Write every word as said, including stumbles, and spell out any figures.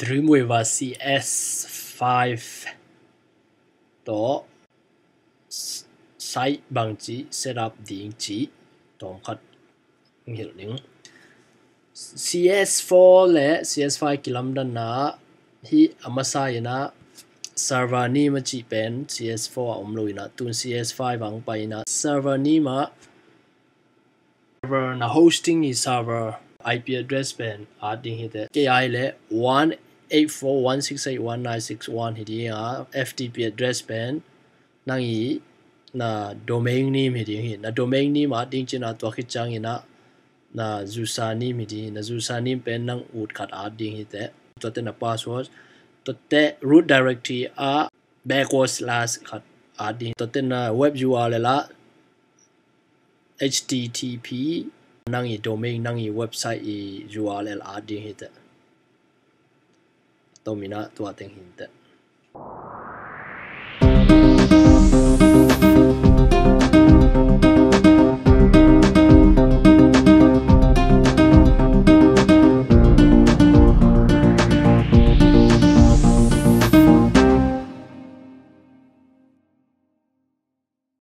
Dreamweaver C S five tawh site bangci setup ding ci tawmkhat hilh ding. C S four le C S five kilamdanna hi a masa inah server name a cih pen C S four a om lo inah tun C S five ang pai inah server name a server na hosting hi server I P address pen at ding hi teh. Kei ai le one eight four one six eight one nine six one hi ding a F T P address pen nang i na domain name hi ding hi. Na domain name at ding cina tua khit ciang inah na user name hi ding hi. Na user name pen nang ut khat at ding hi teh. Tuate na password, tuate root directory a backward slash khat at ding hi. Tuate na web U R L a H T T P nang i domain, nang i website i U R L at ding hi teh. Tom inah tua teng hi teh.